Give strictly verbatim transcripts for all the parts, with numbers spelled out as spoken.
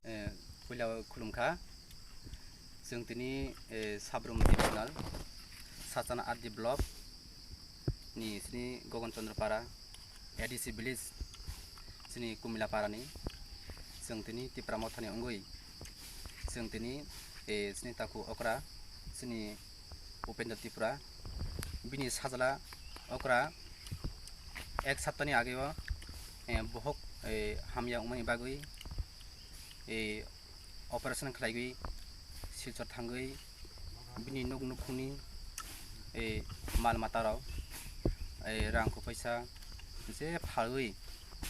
Eh, puila khulumkha. Chwng tini, eh, Sabrum Divisional, Sachana R D Block ni sini Gogon Chandra Para, A D C Village, sini Kumila Para ni. Chwng tini Tipra Mothani wngwi, chwng tini, eh, sini taku okra, sini Upendra Tripura, bini sajla okra ek saptani ageo, eh, bohok, eh, hamya wngmani bagwi, eh, operation khlaigwi Silchar thangwi bini nuk nukhungni, eh, mal matarok, eh, rang kuphaisa je phalwi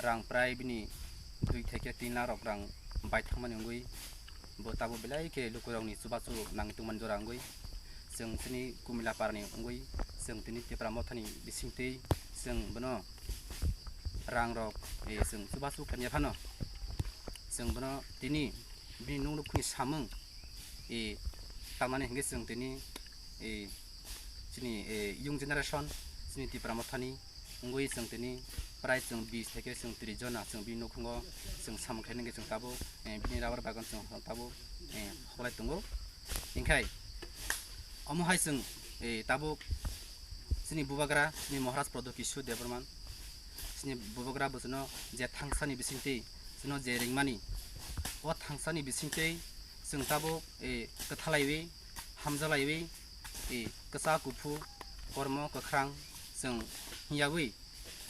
rang prai bini dui theke tin lakh rok rang bai thangmani wngwi bo tabuk belai khe lukurokni chubachu nangwi tongmani jora wngwi chwng chini Kumila Parani wngwi chwng tini Tipra Mothani bisingtwi chwng bono rangrok, eh, chwng chubachu kanya phano chwng bono tini bini nuk nukhungni samung, eh, tamani hwnkhe chwng tini, eh, chini, eh, young generation chini Tipra Mothani wngwi chwng tini prai chwng bis theke chwng tris jona chwng bini nukhungo chwng samung khainai hwnkhe chwng tabuk, eh, bini rubber bagan chwng tabuk, eh, hoklai tongo. Hinkhe omo hai chwng, eh, tabuk chini bubagra chini Maharaj Pradyot Kishore Debbarman chini bubagra bo chwngno je thangsani bisingtwi chwngno je ringmani o thangsani bisingtwi chwng tabuk, eh, kwthalaiwi hamjalaiwi, eh, kwchak kuphur kormo kwkhrang chwng hwnyawi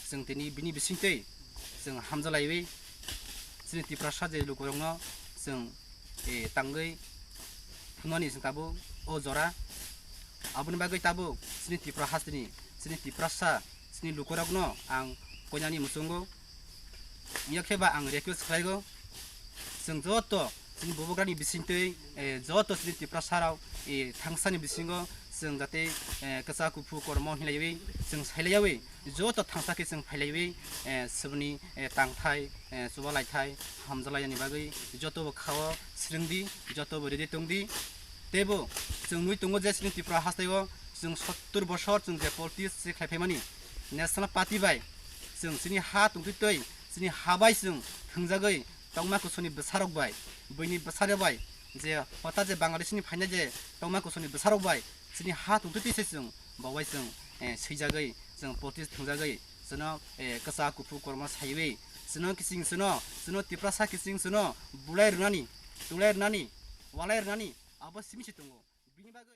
chwng tini bini bisingtwi chwng hamjalaiwi chini Tiprasa je lukurokno chwng, eh, tangwi thumani chwng tabuk o jora. Aboni bagwi tabuk chini Tripura hasteni chini Tiprasa chini lukurokno ang koinani muchungo. Wngya khe ba ang request khlaigo, chwng joto chini bubagrani bisingtwi, eh, joto chini Tiprasarok, eh, thangsani bisingo chwng jate, eh, kwchak kuphur kormo hinlaiwi chwng sailaiyawi joto thangsa khe chwng phailaiwi, eh, subni, eh, tangthai, eh, chubalaithai hamjalaiyani bagwi jotobo khao swrwngdi, jotobo ready tongdi. Teibo chwng nui tongo je chini Tripura hasteo chwng sottur bosor chwng je politics se khlai phaimani National Party bai chwng chini ha tongtwi twi chini ha bai chwng thwngjagwi tongma kusuni bwsarok bai, buini bwsarok bai, je hota je Bangladeshni phainai je tongma kusuni bwsarok bai chini ha tongtwi twi se chwng bo bai chwng, eh, swijagwi chwng politics thwngjagwi chwngno, eh, kwchak kuphur kormo saiwi chwngno kiching chwngno, chwngno Tiprasa kiching chwngno bulai rwnani, tulai rwnani, walai rwnani abo simi se tongo. Bini bagwi